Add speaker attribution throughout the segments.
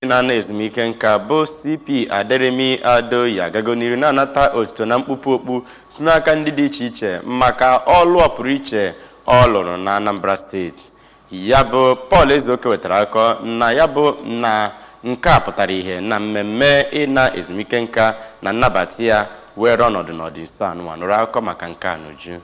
Speaker 1: Na-ana ezumike nka bụ CP Aderemi Adeoye agago n'iru na-anata otuto na mkpụpụ okpu si n'aka ndị dị iche iche maka ọlụ ọpụrụ iche ọ lụrụ na Anambra Steeti. Ya bụ Paul Ezeoke wetara akọ na ya bụ na nke a pụtara ihe na mmemme ịna ezumike nka na nnabata ya were ọnọdụ n'ọdịnso anụmanụ. Nụrụ akụkọ maka nke a n'uju.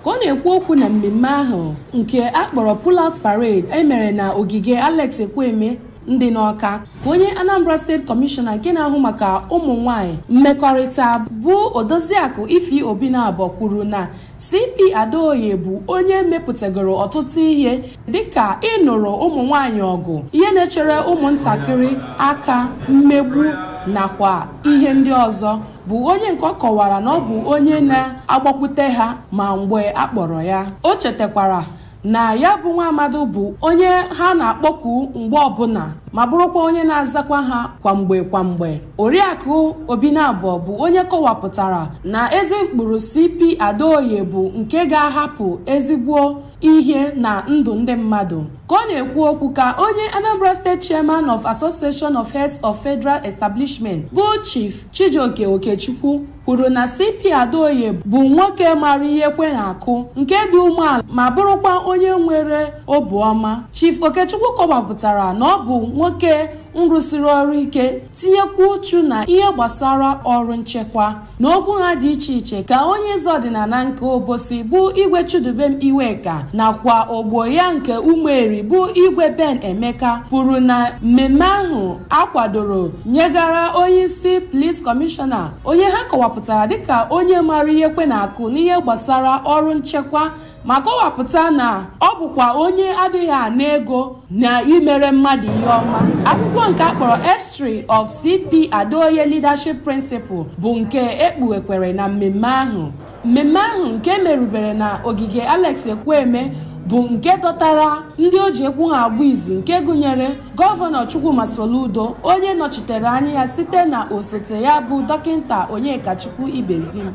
Speaker 2: Ka ọ na-ekwu okwu na mmemme ahụ nke a kpọrọ Pull-out Parade emere na ogige Alex Ekwueme ndị n'Ọka, ka onye Anambra Steeti Kọmishọna nke na-ahụ maka ụmụ nwanyị mmekọrịta bụ Odoziakụ Ify Obinabo kwuru na CP Adeoye bụ onye mepụtagoro ọtụtụ ihe dịka ịnụrụ ụmụ nwanyị ọgụ, ihe na-echere ụmụntakịrị aka mmegbu nakwa ihe ndị ọzọ, bụ onye nke ọ kọwara na ọ bụ onye na-agbakwute ha ma mgbe a kpọrọ ya. O chetakwara na ya bụ nwa amadi bụ onye ha na-akpọku mgbe ọbụla ma bụrụkwa onye na-azakwa ha kwamgbe kwamgbe. Oriakụ Obinabo bụ onye kọwapụtara na ezi mkpụrụ CP Adeoye bụ nke ga-ahapụ ezigbo ihe na ndụ ndị mmadụ. Ka ọ na-ekwu okwu ka onye Anambra State Chairman of Association of Heads of Federal Establishment bụ Chief Chijioke Okechukwu kwuru na CP Adeoye bụ nwoke mara ihe kwe na-akụ, nke dị umeala ma bụrụkwa onye nwere obiọma. Chief Okechukwu kọwapụtara na ọ bụ nwoke nrụsiri ọrụ ike, tinyekwa uchu na ihe gbasara ọrụ nchekwa. N'okwu ha dị iche iche ka onye eze ọdịnala nke Obosi bụ Igwe Chidubem Iweka nakwa ogbo ya nke Ụmụeri bụ Igwe Ben Emeka kwuru na mmemme ahụ akwadoro nyegara onye isi Police Kọmishọna, onye ha kọwapụtara dịka onye mara ihe kwe na-akụ n'ihe gbasara ọrụ nchekwa, ma kọwapụta na ọ bụkwa onye adịghị ana ego na imere mmadụ ihe ọma. Akwụkwọ nke a kpọrọ History of CP Adeoye Leadership Principle bụ nke ekpughekwere na mmemme ahụ. Mmemme ahụ nke merubere na ogige Alex Ekwueme bụ nke dọtara ndị o ji ekwu ha agba izu, nke gụnyere Gọvanọ Chukwuma Soludo, onye nọchitere anya ya site na osote ya bụ Dọkịta Onyekachukwu Ibezim.